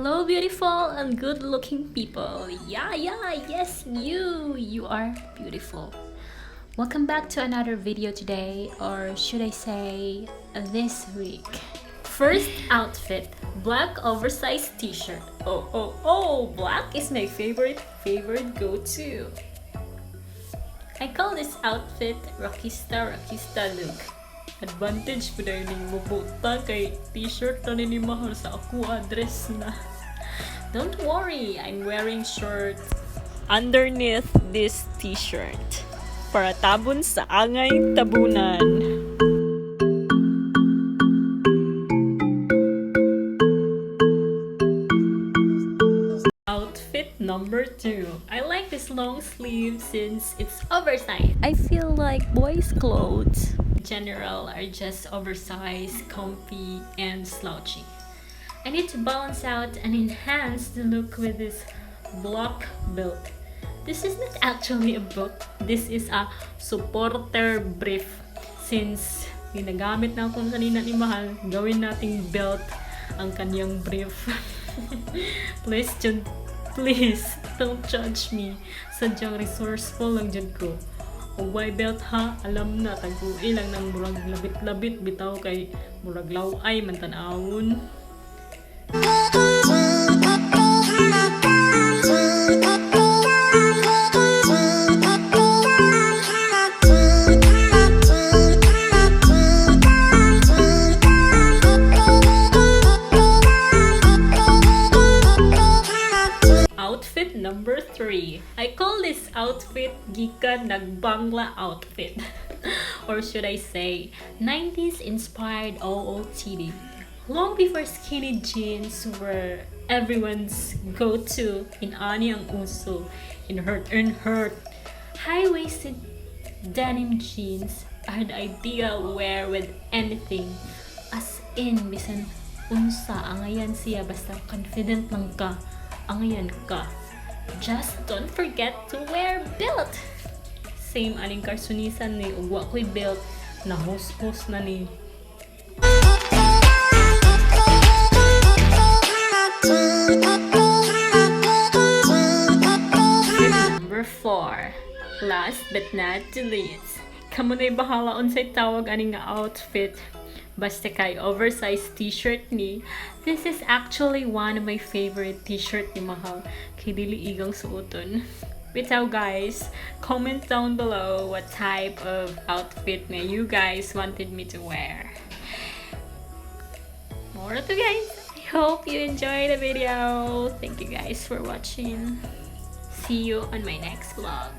Hello, beautiful and good looking people. Yeah, yes, you. You are beautiful. Welcome back to another video today, or should I say, this week. First outfit, black oversized t-shirt. Oh, black is my favorite, favorite go-to. I call this outfit Rockista Rockista look. Advantage po dahil ning mubuta kay t-shirt na ni Mahal sa ako address na. Don't worry, I'm wearing shorts underneath this t-shirt para tabon sa angay tabunan. Outfit number two. I like this long sleeve since it's oversized. I feel like boys' clothes in general are just oversized, comfy, and slouchy. I need to balance out and enhance the look with this block belt. This is not actually a belt. This is a supporter brief. Since ginagamit na akong kanina ni Mahal, gawin nating belt ang kanyang brief. Please don't judge me. Sadyang resourceful lang jud ko. Ug why belt ha? Alam na, tagui lang ng murag labit-labit bitaw kay murag laway man tan-awon. Outfit number three. I call this outfit Gikan Nagbangla outfit. Or should I say, 90s inspired OOTD. Long before skinny jeans were everyone's go-to, in-ani ang uso, in hurt and hurt. High-waisted denim jeans are the ideal wear with anything. As in, bisan unsa, angayan siya, basta confident lang ka, angayan ka. Just don't forget to wear belt! Same aning karsunisan ni, ug wa ko'y belt, na hos-hos na ni. Number 4. Last but not the least. Kamo na'y bahala unsay tawag ani nga outfit. Basta kay oversized t-shirt ni. This is actually one of my favorite t-shirt ni Mahal. Kay dili igang suoton. Bitaw guys, comment down below what type of outfit na you guys wanted me to wear. More to guys. I hope you enjoyed the video. Thank you guys for watching. See you on my next vlog.